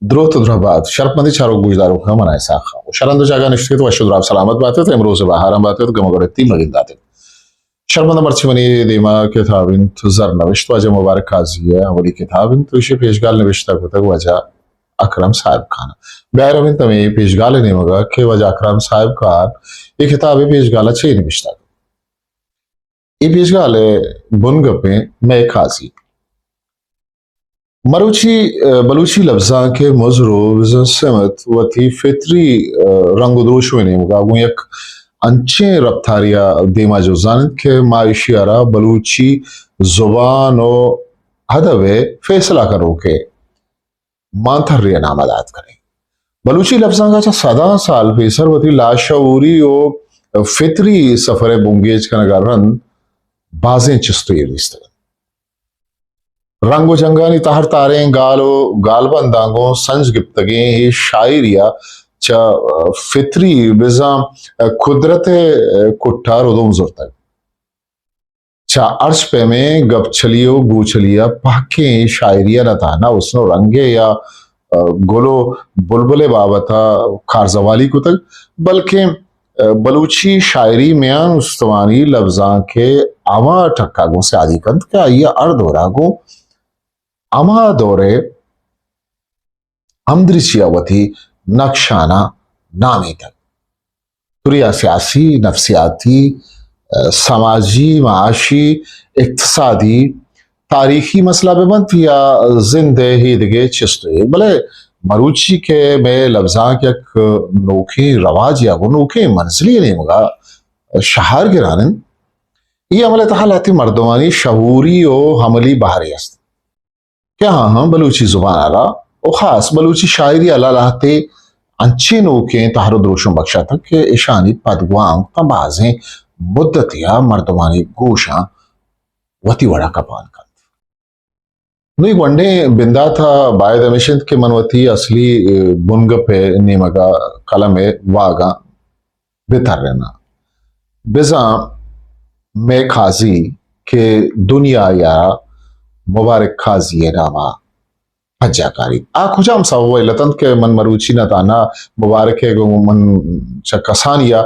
دروت و درہبات، شرپمندیں چاروک گوشداروکاں، من آں اسحاق خاموش۔ ہر ہند و جاگہ نشتگ ات، وش و دراہ سلامت بات ات، امروز بہاران بات ات، گم و گڑتی مگندات ات۔ شرپمند مرچی منی دیما کتاب انت زرنوشت، واجہ مبارک قاضی ءِ اولی کتاب انت، تو ایشی پیشگال نوشتہ کتگ واجہ اکرم صاحب خان۔ بیا رویں ہمے پیشگال ءِ نیمگا کہ واجہ اکرم صاحب خان اے کتاب ءِ پیشگال ءَ چے نوشتگ۔ اے پیشگال ءِ بنگپ انت مئے قاضی۔ مروچی، ءَ، بلوچی لبزانک ءِ مزر و بزاں سمت وتی فطری، ءَ، رنگ و دروشم ءِ نیمگا گوں یک انچیں رپتارے ءَ دیما جزان انت کہ ما ایشی ءَ را بلوچی زبان و ادب ءِ فیصلہ کنوکیں مانترے ءِ نام ءَ دات کنیں۔ بلوچی لبزانک ءَ چہ صداں سال پیسر وتی لاشعوری و فطری سفر ءِ بنگیج کنگ ءَ رند بازیں چست و ایر دیستگ انت۔ رنگ و جنگانی تہر تاریں گال و گالبنداں گوں سنج گپتگیں اے شاعری ءَ چہ فطری بزاں قدرت ءِ کٹ ءَ ردوم زرتگ۔ چہ ہرچ پیمیں گپچلی و گوچلی ءَ پہکیں شاعری ءَ نہ تہنا حسن و رنگ ءِ یا، ءَ، گل و بلبل ءِ بابت ءَ کارزوالی کتگ، بلکیں، ءَ، بلوچی شاعری میان استمانی لبزانک ءِ ہما ٹک ءَ گوں سیادی کنت کہ آئی ءَ ہر دور ءَ گوں ہما دور ءِ ہمدرچی ءَ وتی نقشاناں نامیتگ۔ پوریا سیاسی، نفسیاتی، ءَ، سماجی، معاشی، اقتصادی، تاریخی مسئلہ بہ بنت یا زند ءِ ایدگہ چست و ایر۔ بلے مروچی کہ مئے لبزانک یک نوکیں رواجے ءَ گوں نوکیں منزلے ءِ نیمگ ءَ شہار گران انت، اے عمل ءِ تہا لہتیں مردمانی شعوری و عملی بہرے است۔ کہ آہاں بلوچی زبان ءَ را و خاص بلوچی شاعری ءَ را لہتے انچیں نوکیں تہر و دروشم بخشاتگ کہ اشانی پدگوانک تاں بازیں مدتے ءَ مردمانی گوشاں وتی وڑ ءَ کپان کنت۔ نوں اے گونڈیں بندات ءَ باید ہمیش انت کہ من وتی اصلی، اے، بنگپ ءِ نیمگ ءَ قلم ءِ واگاں بہ تریناں۔ بزاں مئے قاضی کہ دنیا ءَ مبارک قاضی ءِ نام ءَ پجا کاریت۔ آ کجام سوب ءِ علت انت کہ من مروچی نہ تہنا مبارک ءَ گوں من چہ کسانی ءَ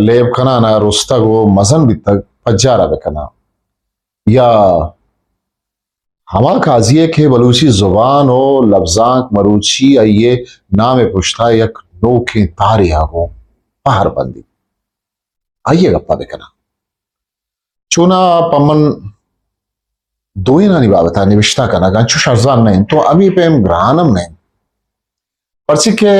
لیب کنان ءَ رستگ و مزن بیتگ، پجار ءَ بہ کناں؟ یا ہما قاضی ءَ کہ بلوچی زبان و لبزانک مروچی آئی ءِ نام ءِ پشت ءَ یک نوکیں تہرے ءَ گوں پہر بندیت، آئی ءِ گپ ءَ بہ کناں۔ چوناہا پہ من دوئینانی بابت ءَ نبشتہ کنگ انچوش ارزان نہ انت و ہمے پیم گران ہم نہ انت، پرچے کہ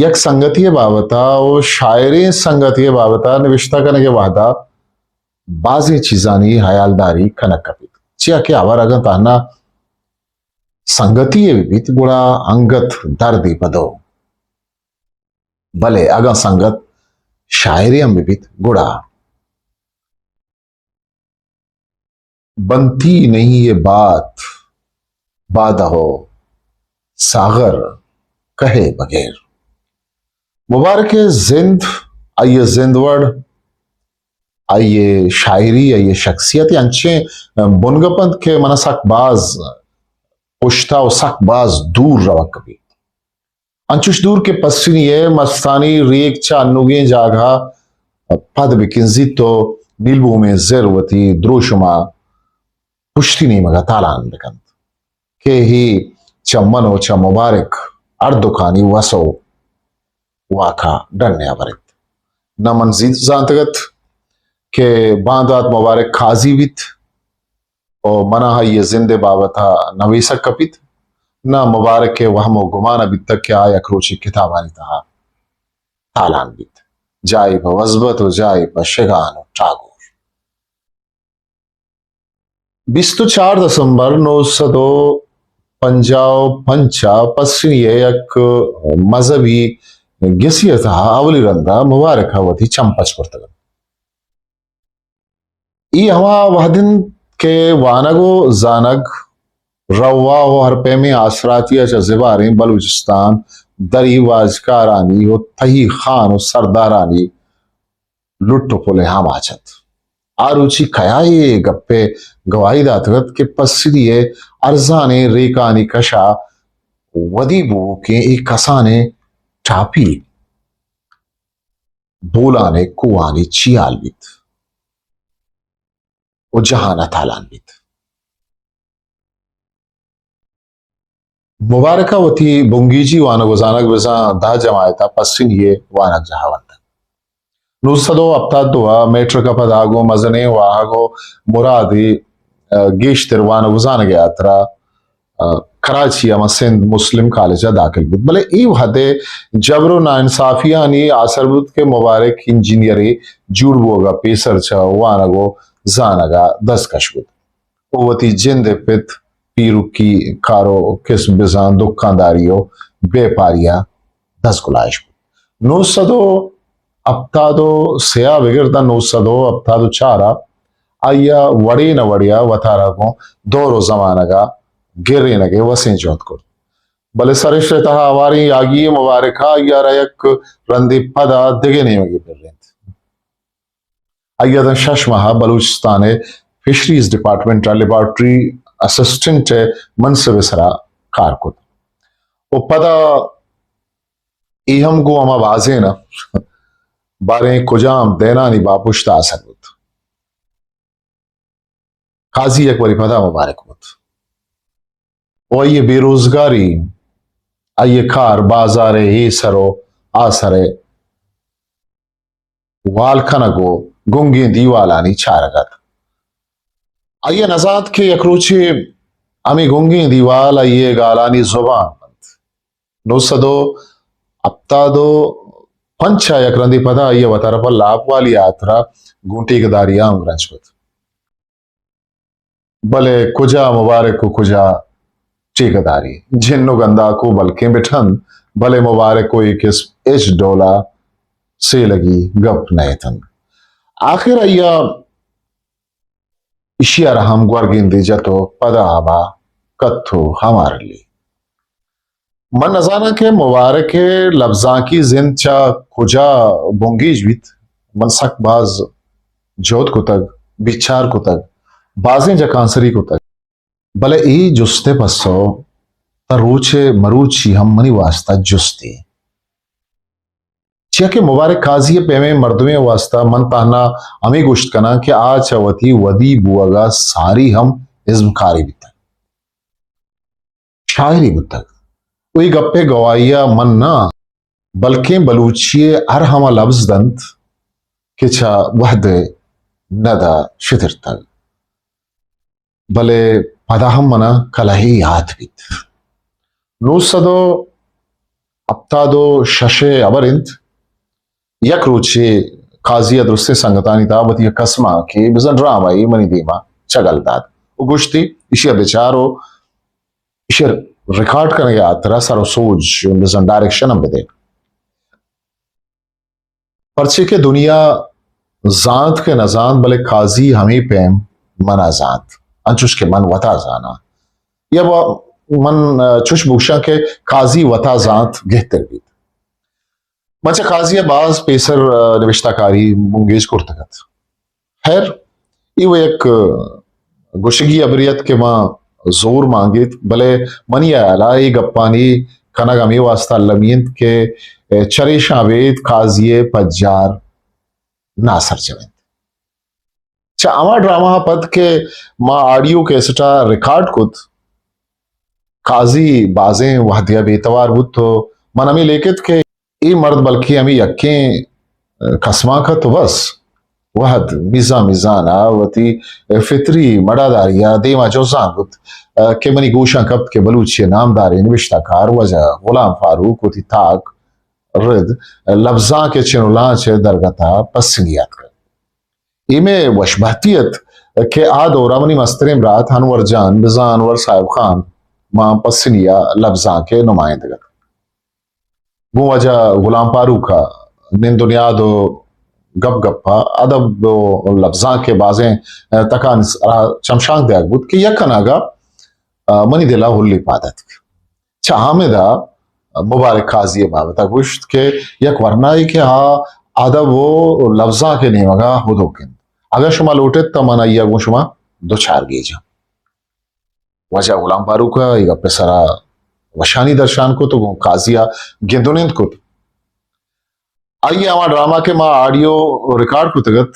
یک سنگتے ءِ بابت ءَ و شاعریں سنگتے ءِ بابت ءَ نبشتہ کنگ ءِ وہد ءَ بازیں چیزانی ہیالداری کنگ کپیت، چیا کہ ہبر اگاں تہنا سنگتے ءِ بہ بیت گڑا انگت دردے پہ دو، بلے اگاں سنگت شاعرے ہم بہ بیت گڑا بنتی نہیں یہ بات، بادہ و ساغر کہے بغیر۔ مبارک ءِ زند، آئی ءِ زند وڑ، آئی ءِ شاعری، آئی ءِ شخصیت انچیں بنگپ انت کہ من ءَ سک باز پشت ءَ و سک باز دور روگ بیت۔ انچوش دور کہ پسنی ءِ مستانی ریک چہ انوگیں جاگہ ءَ پد بہ کنزیت و نیلبومیں زر وتی دروشم ءَ پشتی نیمگ ءَ تالان بہ کنت کہ اے چہ من و چہ مبارک ہر دکانی وس و واک ءَ ڈن ءَ بریت۔ نہ من زیت زانتگ ات کہ باندات مبارک قاضی بیت، و من ءَ آئی ءِ زند ءِ بابت ءَ نویسگ کپیت، نہ مبارک ءِ وہم و گمان ءَ بیتگ کہ آ یک روچے کتابانی تہا تالان بیت، جاہے پہ وزبت و جاہے پہ شگان و ٹاگور۔ بیست و چار دسمبر نو سد و پنجاہ و پنچ ءَ پسنی ءِ یک مذہبی گسے ءِ تہا اولی رند ءَ مبارک ءَ وتی چم پچ کرتگ ات۔ اے ہما وہد انت کہ وانگ و زانگ، روا و ہر پیمیں آسراتی ءَ چہ زباریں بلوچستان دری واجکارانی و تہی خان و سردارانی لٹ و پل ءِ آماچ ات۔ آ روچی کیا اے گپ ءِ گواہی داتگ ات کہ پسنی ءِ ارزانیں ریکانی کش ءَ ودی بوؤکیں اے کسانیں ٹاپی بولان ء کوہانی چیال بیت و جہان ء تالان بیت۔ مبارک ء وتی بنگیجی وانگ و زانگ بزاں دہ جماعت ء پسنی ء وانگجاہ ء ونتگ۔ نو سد و ہپتاد دو ء میٹرک ء پدا گوں مزنیں واہگ و مرادے، ء، گیشتر وانگ و زانگ ء ہاترا، ء، کراچی ء ہما سندھ مسلم کالج ء داخل بوت، بلے اے وہد ء جبر و ناانصافیانی آسر بوت کہ مبارک انجینئرے جوڑ بوگ ء پیسر چہ وانگ و زانگ ء دزکش بوت۔ و وتی جند ء پت پیرکی کار و کسب بزاں دکانداری و بیپاری ء دزگلائش بوت۔ نو سد و ہپتاد و سے ء بگر داں نو سد و ہپتاد و چار ء آئی ء وڑے نہ وڑے ء وتارا گوں دور و زمانگ ء گرینگ ء وسیں جہد کرت۔ بلے سرشت ء تہا ہواریں یاگی مبارک ء آئی ء را یک رندے پدا دگہ نیمگے پرینت۔ آئی ء داں شش ماہ بلوچستان ء فشریز ڈپارٹمنٹ ء لیبارٹری اسسٹنٹ ء منصب ء سرا کار کت و پدا اے ہم گوں ہما بازین ء باریں کجام دینانی باپشت ء آسر بوت۔ قاضی یک وری پدا مبارک بوت و آئی ء بے روزگاری، آئی ء کار بازار ء اے سر و آ سر ء وال کنگ و گنگیں دیوالانی چارگ ات۔ آئی ء نزانت کہ یک روچے ہمے گنگیں دیوال آئی ء گالانی زبان بنت۔ نو سد و ہپتاد و پنچ ء یک رندے پدا آئی ء وتارا پہ لاپ والی ء ہاترا گوں ٹیکہ داری ء ہمگرنچ کت۔ بلے کجا مبارک و کجا ٹیکہ داری؟ جن و گنداکو بلکیں بٹھنت، بلے مبارک و اے کسپ ہچ ڈولا سیلگی گپ نہ اتنت۔ آخر آئی ء ایشی ء را ہم گورگندے جت و پدا ہما کت و ہما رلی۔ من نزاناں کہ مبارک ء لبزانکی زند چہ کجا بنگیج بیت۔ من سک باز جہد کتگ، بچار کتگ، بازیں جکانسری کتگ، بلے اے جست ء پسو تا روچ ء مروچی ہم منی واسطہ جستے۔ چیا کہ مبارک قاضی ء پیمیں مردمے ء واسطہ من تہنا ہمے گوشت کناں کہ آ چہ وتی ودی بوگ ء ساری ہم ازمکارے بیتگ، شاعرے بوتگ۔ و اے گپ ء گواہی ء من نہ، بلکیں بلوچی ء ہر ہما لبز دنت کہ چہ وہد ء ند ء شترتگ۔ بلے پدا ہم منا کلہے یات بیت۔ نو سد و ہپتاد و شش ء ہبر انت، یک روچے قاضی ء درستیں سنگتانی تہا وتی یک کسمانکے بزاں ڈرامہ یے منی دیما چگل دات و گوشتی، ایشی ء بچار و ایشی ء ریکارڈ کنگ ء ہاترا سر و سوج بزاں ڈائریکشن ہم بدے۔ پرچے کہ دنیا زانت کہ نہ زانت، بلے قاضی ہمے پیم منا زانت، انچوش کہ من وتا زاناں۔ یا با من، آ، چوش بگوشاں کہ قاضی وتا زانت گہتر بیت۔ من چہ قاضی ء باز پیسر، آ، نبشتہ کاری بنگیج کرتگ ات۔ خیر، اے و یک گوشگی ہبرے ات کہ ما زور مانگیت، بلے منی ہیال ء اے گپانی کنگ ہمے واسطہ المی انت کہ چریشاں ابید قاضی ء پجار ناسرجم انت۔ چہ ہما ڈرامہ ء پد کہ ما آڈیو کیسٹ ء ریکارڈ کت، قاضی بازیں وہدے ء بے توار بوت و من ہمے لیکت کہ اے مرد بلکیں ہمے یکیں، ء، کسمانک ات و بس۔ وہد میزان میزان ء وتی فطری مڑاداری ء دیما جزان بوت، ء، کہ منی گوشاں کپت کہ بلوچی ء نامداریں نبشتہ کار واجہ غلام فاروق وتی تاک رد لبزانک ء چن و لانچ ء درگت ء پسنی اتکگ۔ اے مئے وشبہتی ات کہ آ دورا منی مستریں برات انور جان بزاں انور صاحب خان ماں پسنی ء لبزانک ء نمائندگ ات۔ گوں واجہ غلام پاروک ء نند و نیاد و گپ گپ ء ادب و لبزانک ء بازیں تکانی سرا چمشانک دیگ بوت کہ یک اناگہ منی دل ء ہلی پاد اتک۔ چہ حامد ء مبارک قاضی ء بابت ء گوشت کہ یک ورنایے کہ آ ادب و لبزانک ء نیمگ ء ہدوک انت۔ اگاں شما لوٹ ایت تہ من آئی ء گوں شما دو چار گیجاں۔ واجہ غلام فاروق ء اے گپ ء سرا وشانی درشان کت و گوں قاضی ءَ گندونند کت۔ آئی ءَ ہما ڈرامہ کہ ما آڈیو ریکارڈ کتگ ات،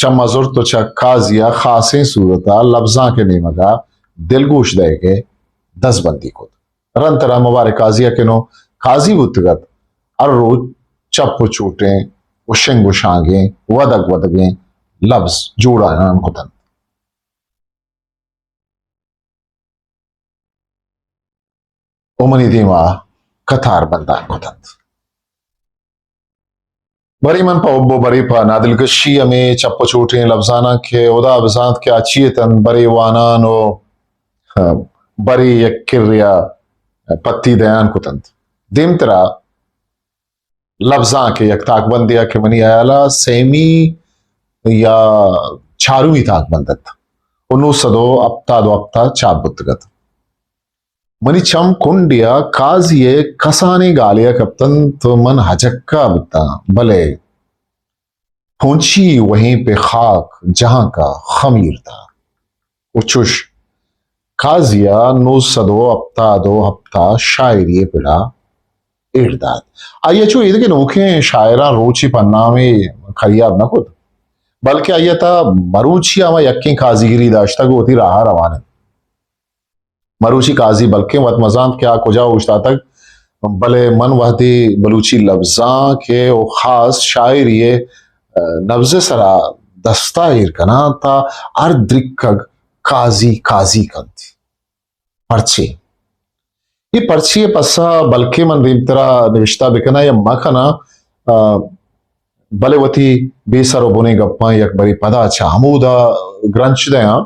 چم ءَ زرت و چہ قاضی ءَ خاصیں صورت ءَ لبزانک ءِ نیمگ ءَ دلگوش دئیگ ءِ دزبندی کت۔ رند ترا مبارک قاضی ءَ کہ نوں قاضی بوتگ ات، ہر روچ چپ و چوٹیں و شنگ و شانگیں ودگ ودگیں لبز جوڑان کت انت۔ و منی دیما قطار بندان کت انت۔ برے من پہ حب و برے پہ نادلکشی ہمے چپ و چوٹیں لبزاناں کہ ہدا بزانت کہ آ چی اتنت، برے وانان و، ہاں، برے یک کرے ءَ پتی دیان کت انت۔ دیمترا لبزانک ءِ یک تاکبندے ءَ کہ منی ہیال ءَ سیمی یا چارمی تاکبند ات و نو سد و ہپتاد و ہپت ءَ چاپ بوتگ ات۔ منی چم کنڈے ءَ قاضی ءِ کسانیں گالے ءَ کپت انت و من ہچکا بوتاں، بلے پونچی وہیں پہ خاک جہاں کا خمیر تھا۔ و چوش قاضی ءَ نو سد و ہپتاد و ہپت ءَ شاعری ءِ پڑا ایر دات۔ آئی ءَ چو ایدگہ نوکیں شاعراں روچے پنامے کریاب نہ کت، بلکہ آئی ءَ تہ مروچی ہما یکیں قاضیگری داشتگ و وتی راہ ءَ روان انت۔ مروچی قاضی بلکیں وت مزانت کہ آ کجا اوشتاتگ، بلے من وہدے بلوچی لبزانک ءِ و خاص شاعری ءِ، ءَ، نبز ءِ سرا دستا ایر کناں، تا ہر درکگ قاضی قاضی کنت۔ پرچے؟ اے پرچے ءِ پسہ بلکیں من دیمترا نوشتہ بکناں یا مکناں، ءَ، بلے وتی بے سر و بنیں گپاں یک برے پدا چہ ہمودا گرنچ دیاں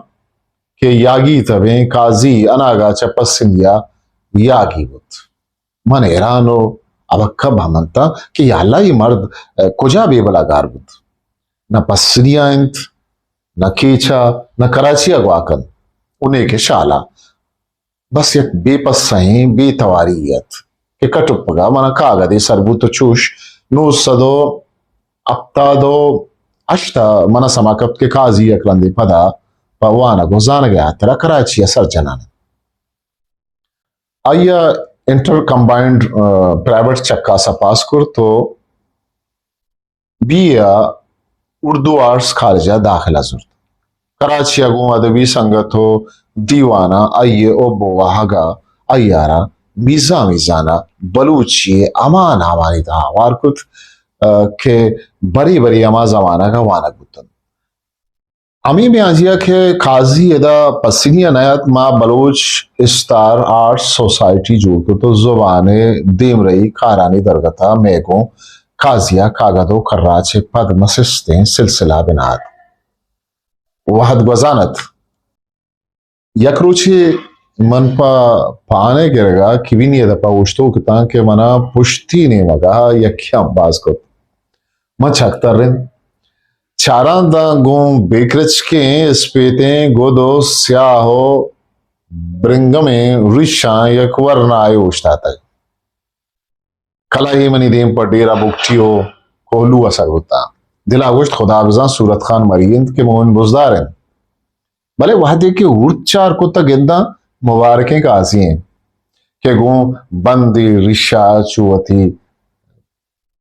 کہ یاگی تبیں قاضی اناگا چہ پسنی ءَ یاگی بوت۔ من حیران و ابکہ بہمنتاں کہ یا اللہ اے مرد، ءَ، کجا بے بلاگار بوت؟ نہ پسنی ءَ انت، نہ کیچ ءَ، نہ کراچی ءَ گواکن و نہ کہ شال ءَ۔ بس یک بے پسہیں بے تواری ات کہ کٹپگا منا کاگدے سر بوت و چوش نو سد و ہپتاد و ہشت ءَ منا سما کپت کہ قاضی یک رندے پدا پہ وانگ و زانگ ءِ ہاترا کراچی ءَ سر جنان انت۔ آئی ءَ انٹر کمبائنڈ، ءَ، پرائیویٹ چکاس ءَ پاس کرت و بی اے ءَ اردو آرٹس کالج ءَ داخلہ زرت۔ کراچی ءَ گوں ادبی سنگت و دیواناں آئی ءِ حب و واہگ ءَ آئی ءَ را میزان میزان ءَ بلوچی ءِ ہما نامانی تہا ہوار کت، ءَ، کہ برے برے ہما زمانگ ءَ وانگ بوت انت۔ ہمے میانجی ءَ کہ قاضی ادا پسنی ءَ نیات، ما بلوچ استار آرٹس سوسائٹی جوڑ کت و زبان ءِ دیمرئی کارانی درگت ءَ مئے گوں قاضی ءَ کاگد و کراچ ءِ پد مسستیں سلسلہ بنا ات۔ وہد گوزان ات۔ یک روچے من پہ پان ءِ گرگ ءَ کبینی ءِ دپ ءَ اوشتوک اتاں کہ منا پشتی نیمگ ءَ یکے امباز کت۔ من چک ترینت۔ چاراں داں گوں بے کرچکیں اسپیتیں گد و سیاہ و برنگمیں ریشاں یک ورنایے اوشتاتگ۔ کلہے منی دیم پہ ڈیرہ بگٹی و کوہلو ءَ سر بوتاں۔ دل ءَ گوشت، خدا بزاں صورت خان مری انت کہ مومن بزدار انت۔ بلے وہدے کہ ہورت چار کت ءَ گنداں، مبارکیں قاضی انت کہ گوں بندی ریشہ چو وتی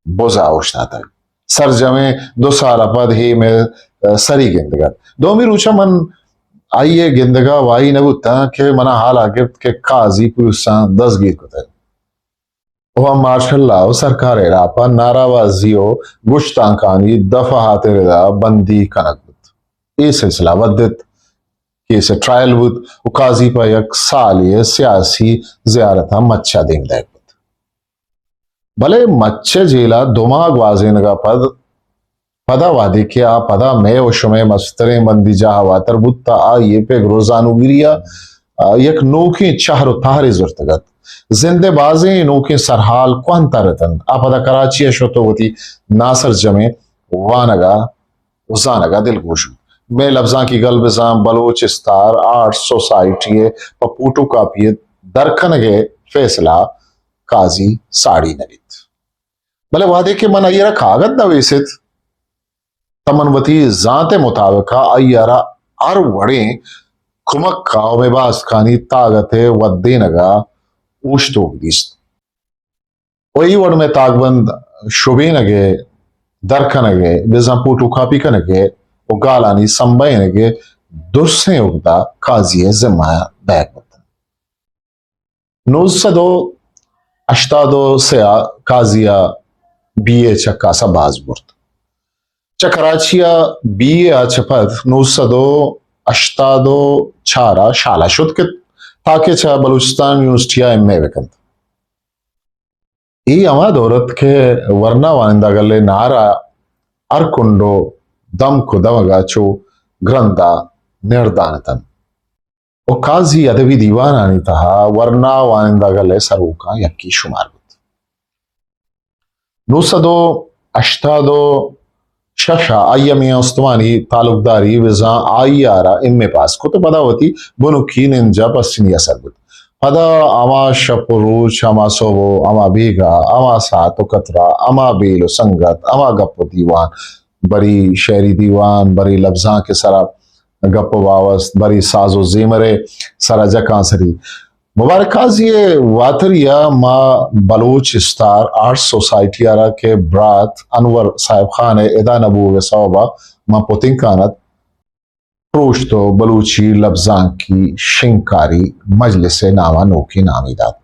بز ءَ اوشتاتگ۔ سرجمیں دو سال ءَ پد ہے مئے سری گندگ ات۔ دومی روچ ءَ من آئی ءِ گندگ ءَ واہی نہ بوتاں کہ منا حال ءَ گپت کہ قاضی پولیساں دزگیر کتگ و مارشل لا و سرکار ءِ ہلاپ ءَ ناراوازی و گشتانکانی دفعہ ءِ ردا بندی کنگ بوت۔ اے سلسلہ ودت، کیس ءِ ٹرائل بوت و قاضی پہ یک سالے ءِ سیاسی زیارت ءَ مچ ءَ دیم دئیگ بوت۔ بلے مچ ءِ جیل ءَ دو ماہ گوازینگ ءَ پد، پدا وہدے کہ آ پدا مئے و شمئے مستریں بندی جاہ ءَ واتر بوت، تہ آئی ءَ پگر و زانوگری ءَ، آ، یک نوکیں چہر و تہرے زرتگ ات۔ زند ءِ بازیں نوکیں سرحال کوہن تر اتنت۔ آ پدا کراچی ءَ شت و وتی ناسرجمیں وانگ ءَ و زانگ ءَ دلگوش بوت۔ مئے لبزانکی گل بزاں بلوچ استار آرٹس سوسائٹی ءِ پہ پوٹو کاپی ءِ در کنگ ءِ فیصلہ قاضی ساڑی نہ بیت۔ بلے وہدے کہ من آئی ءَ را کاگد نویست، تہ من وتی زانت ءِ مطابق ءَ آئی ءَ را ہر وڑیں کمک ءَ و مئے باسکانی تاگت ءِ ودینگ ءَ اوشتوک دیست۔ و ای وڑ مئے تاکبند شبینگ ء، درکنگ ء، بزاں پوٹو کاپی کنگ ء و گالانی سمبہینگ ء درسیں اگدہ قاضی ء ذمہ ء دئیگ بوتنت۔ نوزدہ سد و ہشتاد و سے ء قاضی ء بی اے چکاسا باز برت۔ چہ کراچی ء بی اے ء چہ پد نوزدہ سد و ہشتاد و چار ء شالا شت کہ تاکہ چہ بلوچستان یونیورسٹی ء ایم اے بکنت۔ اے ہما دور ات کہ ورنا وانندہ گل ء نار ء ہر کنڈ و دمک و دمگ ء چو گرند ء نردان اتنت و قاضی ادبی دیوانانی تہا ورنا وانندہ گل ء سروکاں یکے شمار بوت۔ نوزدہ سد و ہشتاد و شش ء آئی ء میاں استمانی تعلقداری بزاں آئی ء را ایم اے پاس کت و پدا وتی بنکی نند جا پسنی ء سر بوت۔ پدا ہما شپ و روچ، ہما سہب و ہما بیگاہ، ہما ساعت و کترہ، ہما بیل و سنگت، ہما گپ و دیوان، بری شعری دیوان، بری لبزانک ء سرا گپ و باوست، بری ساز و زیمر ء سرا جکانسری۔ مبارک قاضی ء واتری ء ما بلوچ اسٹار آرٹ سوسائٹی ء را کہ برات انور صاحب خان ء ادا نہ بوگ ء سوب ء ما پتنکان ات، پروشت و بلوچی لبزانکی شنگکاری مجلس ء نام ء نوکیں نامی دات۔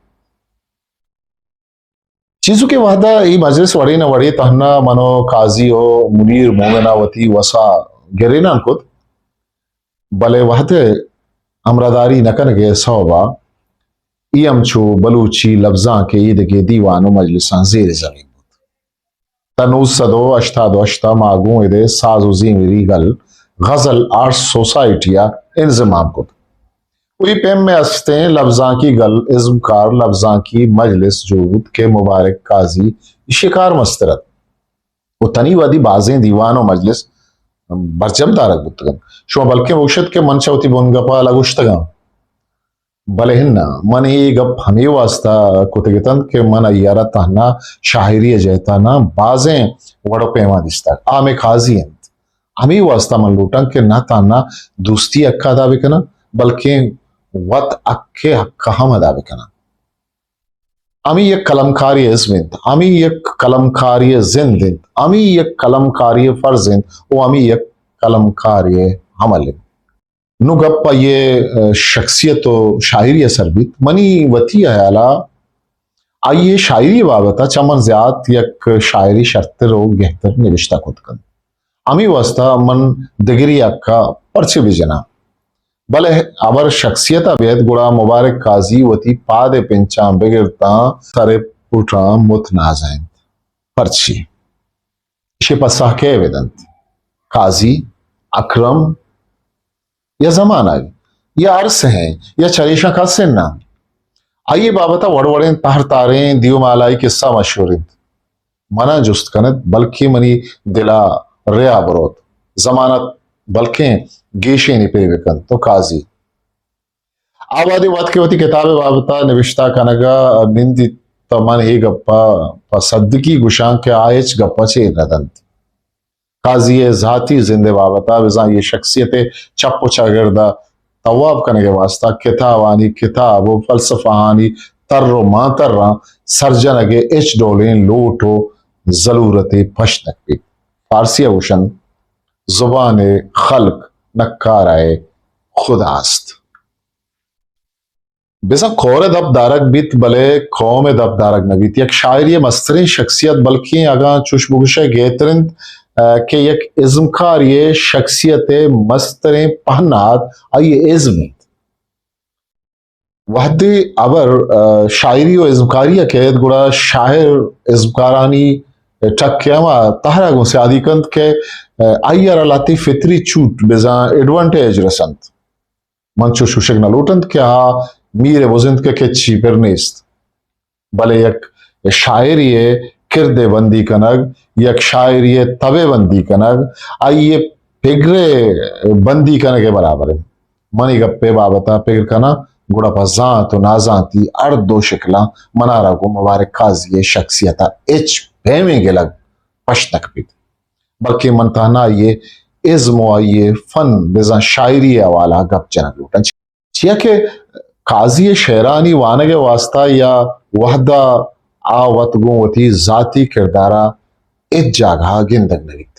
چیزوکیں وہدا اے مجلس وڑے نہ وڑے تہنا من و قاضی و منیر مومن ء وتی وسا گرینان کت، بلے وہدے ہمراہداری نہ کنگ ء سوب ء اے ہمچو بلوچی لبزانک ء ایدگہ دیوان و مجلساں زیر زمین بوت۔ تا نوزدہ سد و ہشتاد و ہشت ء ما گوں ادے ساز و زیمری گل غزل آرٹ سوسائٹی ء انضمام کت۔ و اے پیم ء استیں لبزانکی گل ازمکار لبزانکی مجلس جوڑ بوت کہ مبارک قاضی ایشی کار مستر ات۔ و تنی وہدی بازیں دیوان و مجلس برجم دارگ بوتگ انت۔ شما بلکیں بگوشت کہ من چہ وتی بنگپ ء لگوشتگاں۔ بلے اناں، من اے گپ ہمے واستا کتگ اتنت کہ من آئی ء را تہنا شاعری ء جہت ء نہ، بازیں وڑ و پیماں دیستگ۔ آ مئے قاضی انت۔ ہمے واستا من لوٹاں کہ نہ تہنا دوستی ء حق ء ادا بکناں، بلکیں وت حق ء حق ء ہم ادا بکناں۔ ہمے یک قلمکاری ازم انت، ہمے یک قلمکاری زند انت، ہمے یک قلمکاری فرض انت و ہمے یک قلمکاری عمل انت۔ نوں گپ آئی ء شخصیت و شاعری ء سر بیت۔ منی وتی ہیال ء آئی ء شاعری بابت ء چہ من زیات یک شاعری شرتر و گہتر نبشتہ کت کنت۔ ہمے واستا من دگری حق ء پرچے بہ جناں؟ بلے ہبر شخصیت ء بیت گڑا مبارک قاضی وتی پاد ء پنچاں بگر تاں سر ء پٹاں مت نازینت۔ پرچے؟ ایشی پسہ کئے بہ دنت؟ قاضی، اکرم، یا زمانگ، یا ہر سہیں، یا چریشاں کس اناں؟ آئی ء بابت ء وڑ وڑیں تہر تاریں دیو مالائی قصہ مشہور انت۔ منا جست کنت، بلکیں منی دل ء ریا بروت۔ زمانگ بلکیں گیشینی پہ بکنت۔ تو قاضی آ وہدے وت کہ وتی کتاب ء بابت ء نبشتہ کنگ ء نندیت، تہ من اے گپ ء پہ صدقی گوشاں کہ آ ہچ گپ ء چیر نہ دنت۔ قاضی ء ذاتی زند ء بابت ء بزاں آئی ء شخصیت ء چپ و چاگرد ء تواب کنگ ء واستہ کتابانی کتاب و فلسفہانی تر و مانتراں سرجنگ ء ہچ ڈولیں لوٹ و ضلورتے پشت نہ کپیت۔ فارسی ء گوشنت، زبان خلق نکارہ خدا است۔ بزاں کور ء دپ دارگ بیت، بلے قوم ء دپ دارگ نہ بیت۔ یک شاعری ء مستریں شخصیت، بلکیں اگاں چوش بگوشئے گہتر انت، ء، کہ یک ازمکاری ء شخصیت ء مستریں پہنات آئی ء ازم انت۔ وہدے ہبر، ء، شاعری و ازمکاری ء کئیت، گڑا شاعر ازمکارانی ٹک ء ہما تہر ء گوں سیادی کنت کہ، ء، آئی ء را لہتے فطری چوٹ بزاں ایڈوانٹیج رسنت۔ من چو شوشگ نہ لوٹنت کہ آ میر ء بزنت کہ کچی پر نیست، بلے یک شاعری ء کرد ء بندی کنگ، یک شاعری ء تب ء بندی کنگ، آئی ء پگر ء بندی کنگ ء برابر انت۔ من اے گپ ء بابت ء پگر کناں، گڑا پہ زانت و نازانتی ہر دو شکلاں منارا گوں مبارک قاضی ء شخصیت ء ہچ پیمیں گلگ پشت نہ کپیت۔ بلکیں من تہنا آئی ء ازم و آئی ء فن بزاں شاعری ء حوالہ ء گپ جنگ لوٹاں۔ چیا کہ قاضی ءِ شعرانی وانگ ءِ واستہ یا وھد ءَ آ وت گوں وتی ذاتی کردار ءَ ہچ جاگہ ءَ گندگ نہ بیت،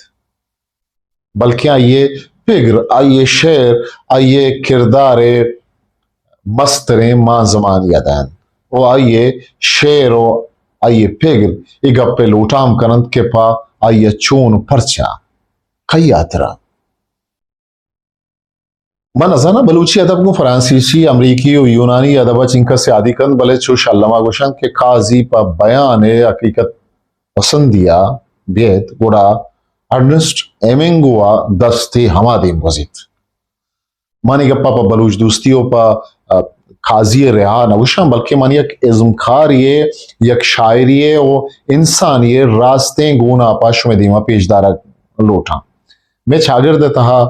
بلکیں آئی ءِ پگر، آئی ءِ شعر، آئی ءِ کردار ءِ مستریں مانزمانی ادا انت ءُ آئی ءِ شعر ءُ آئی ءِ پگر اے گپ ءِ لوٹام کن انت کہ پہ آئی ءَ چون، پرچا، کئی ہاترا۔ من نزاناں بلوچی ادب گوں فرانسیسی، امریکی ءُ یونانی ادب ءَ چنکس یادی کنت، بلے چوش الما گوشنت کہ قاضی پہ بیان ءِ حقیقت پسندی ءَ بیت، گڑا ارنسٹ ہیمنگو ءَ دستے ہما دیم گوزیت۔ من اے گپ ءَ پہ بلوچ دوستی ءُ پہ، ءَ، قاضی ءِ رہا نہ گوشاں، بلکیں من یک ازمکارے ءِ، یک شاعرے ءِ ءُ انسانے ءِ راستیں گوناپ ءَ شمئے دیم ءَ پیش دارگ لوٹاں۔ مئے چاگرد ءِ تہا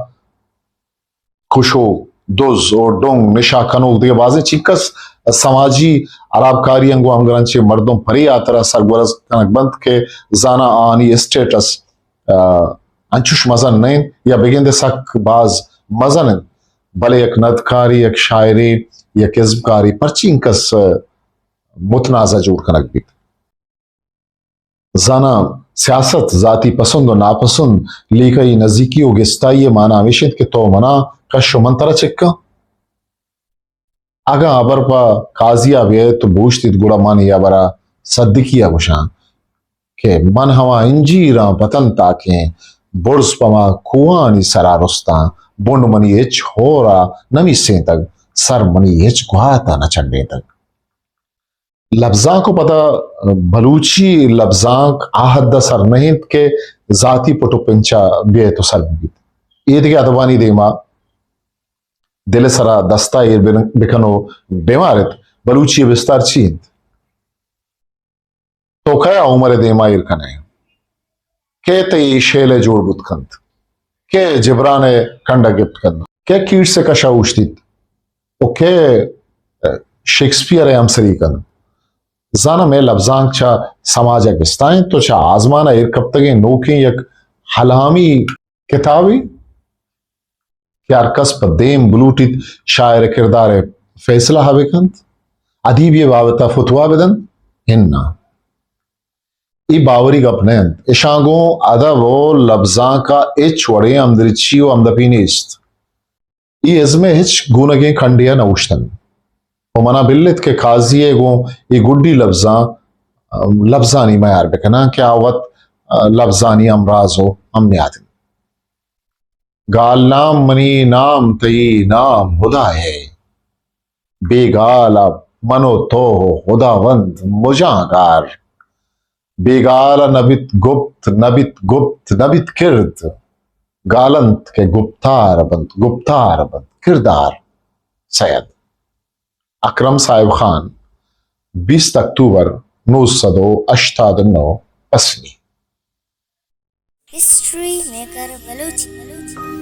کشوک، دز ءُ ڈنگ، نشہ کنوک، دگہ بازیں چنکس سماجی ہرابکاریاں گوں ہمگرنچیں مردم پرے ہاترا سرگورز کنگ بنت کہ زاناں آہانی اسٹیٹس، آ، انچوش مزن نہ انت یا بگندے سک باز مزن انت، بلے یک ندکارے، یک شاعرے، یک ازمکارے پرچی انکس، آ، متنازع جوڑ کنگ بیت؟ زاناں سیاست، ذاتی پسند ءُ ناپسند، لیکہی نزیکی ءُ گستائی ءِ مانا ہمیش انت کہ تو منا کش ءُ من ترا چکاں۔ اگاں ہبر پہ قاضی ءَ بیئیت ءُ بوشتیت، گڑا من اے ہبر ءَ صدیقی ءَ گوشاں کہ من ہما انجیراں پتن تاکیں، برز پہ ما کوہانی سرا رستاں، بنڈ منی ہچ ہور ءَ نہ میسینتگ، سر منی ہچ گوات ءَ نہ چنڈینتگ۔ لبزانک ءُ پدا بلوچی لبزانک آ حد ءَ سر نہ انت کہ ذاتی پٹ ءُ پنچ ءَ بیئیت ءُ سر بہ بیت۔ اے دگہ ادبانی دیما دل ءِ سرا دست ءَ ایر بن-، بکن ءُ بہ مارت، بلوچی ءِ بستار چی انت؟ تو کئے ءَ عمر ءِ دیما ایر کن ئے؟ کئے تئی شیل ءَ جوڑ بوت کنت؟ کئے جبران ءِ کنڈ ءَ گپت کنت؟ کئے کیٹس ءِ کش ءَ اوشتیت؟ ءُ کئے، ءَ، شیکسپیئر ءِ ہمسری کنت؟ زاناں مئے لبزانک چہ سماج ءَ گستا انت ءُ چہ آزمان ءَ ایر کپتگیں نوکیں یک الہامی کتابے کہ ہر کس پہ دیم بلوٹیت شاعر ءِ کردار ءِ فیصلہ ءَ بہ کنت، ادیبے ءِ بابت ءَ فتویٰ بہ دنت؟ اناں، اے باوری گپ نہ انت۔ اشاں گوں ادب ءُ لبزانک ءَ ہچ وڑیں ہمدرچی ءُ ہمدپی نیست۔ اے ازم ءِ ہچ گونگیں کنڈے ءَ نہ اوشتنت۔ ءُ منا بل ایت کہ قاضی ءِ گوں اے گڈی لبزاں، لبزانی میار بکناں کہ آ وت لبزانی ہمراز ءُ ہم نیاد انت۔ گالنام منی نام تئی نام ہدا ہے، بے گال ءَ من ءُ تو ءُ ہداوند مجاں گار۔ بے گال ءَ نہ بیت گپت، نہ بیت گپت، نہ بیت کرد۔ گال انت کہ گپتار بنت، گپتار بنت کردار۔ سید اکرم صاحب خان، بیست اکتوبر نو سد ءُ ہشتاد ءُ نو، پسنی۔ ہسٹری میکر بلوچی۔